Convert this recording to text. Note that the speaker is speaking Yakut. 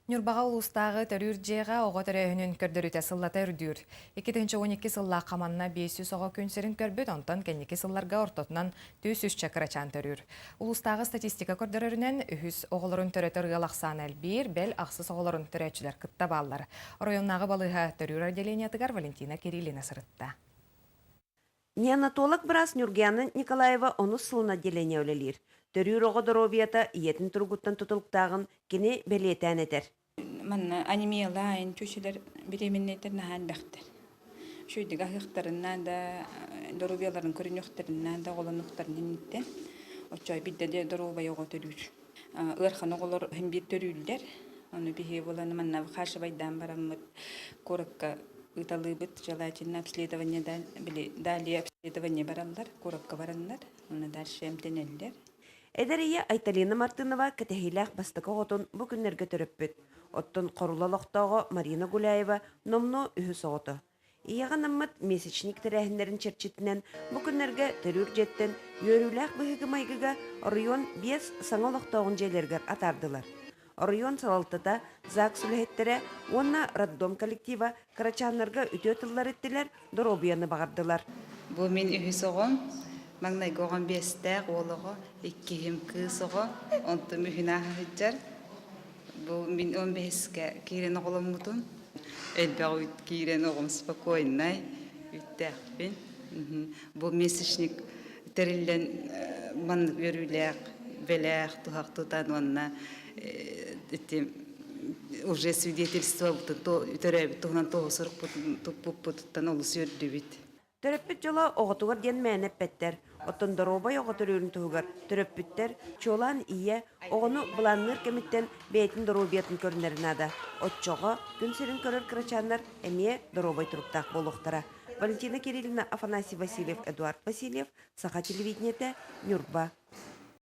Ньурбаҕа улуустааҕы төрүүр дьиэҕэ оҕо төрөөһүнүн көрдөрүүтэ сыллата үрдүүр. 2012 сыллаахха манна 500 оҕо күн сирин көрбүт, онтон кэнники сылларга ортотунан 400-чэ кырачаан төрүүр. Улуустааҕы статистика көрдөрөрүнэн, үһүс оҕолорун төрөтөр ыал ахсаана элбиир, бэл ахсыс оҕолорун төрөөччүлэр кытта бааллар. Оройуоннааҕы балыыһа төрүүр отделениетыгар Валентина Кириллина сырытта. Неонатолог быраас Нюргияна Николаева онус сылын отделение үлэлиир. Төрүүр оҕо доруобуйата ийэтин туругуттан тутулуктааҕын кини бэлиэтээн этэр. Манна анемиялаан чүчүлэр беременнэйтэр наһаа элбэхтэр. Үчүгэйдик аһыахтарынан да, доруобуйаларын көрүнүөхтэринэн да оҕолонуохтарын инниттэн оччо биирдэ да доруобай оҕо төрүүр. Ыарахан оҕолор иһин биир төрүүллэр. Ону биһиги буолан манна хашыбайдаан бараммыт куоракка ыыталыыбыт. Желательно обследование били далее обследование бараллар, куоракка бараннар, уонна дальше эмтэнэллэр. Эдэр ийэ Айталина Мартынова кэтэһиилээх бастакы оҕотун бу күннэргэ төрөппүт. Оттон Хорула олохтооҕо Марина Гуляева номнуо үһүс оҕото. Ийэҕэ анаммыт месячник тэрээһиннэрин чэрчитинэн бу күннэргэ төрүүр дьиэттэн үөрүүлээх быһыыга-майгыга оройуон биэс саҥа олохтооҕун дьиэлэригэр атаардылар. Оройуон салалтата, ЗАГС үлэһиттэрэ уонна роддом коллектива кырачааннарга үтүө тыллар эттилэр, доруобуйаны баҕардылар. Бу мин үһүс оҕом. Маҥнайгы оҕом биэстээх уол оҕо, иккиһим кыыс оҕо, онтум үһүн ааһа сылдьар. Бу мин он бэһискэ киирэн оҕоломмутум. Элбэх үүт киирэн оҕом спокойнай, үүттээхпин. Бу месячник тэриллэн маннык үөрүүлээх, бэлээх туһах тутан уонна ити уже свидетельство төрөөбүт туһунан туоһу сурукпутун туппуппутуттан олус үөрдүбүт. Төрөппүт дьоло оҕотугар диэн мээнэ эппэттэр. Оттон доруобай оҕо төрүүрүн туһугар төрөппүттэр, чуолаан ийэ, оҕону былаанныыр кэмиттэн бэйэтин доруобуйатын көрүнэрэ наада. Оччоҕо күн сирин көрөр кырачааннар эмиэ доруобай туруктаах буолуохтара. Валентина Кириллина, Афанасий Васильев, Эдуард Васильев, Саха телевидениетэ, Ньурба.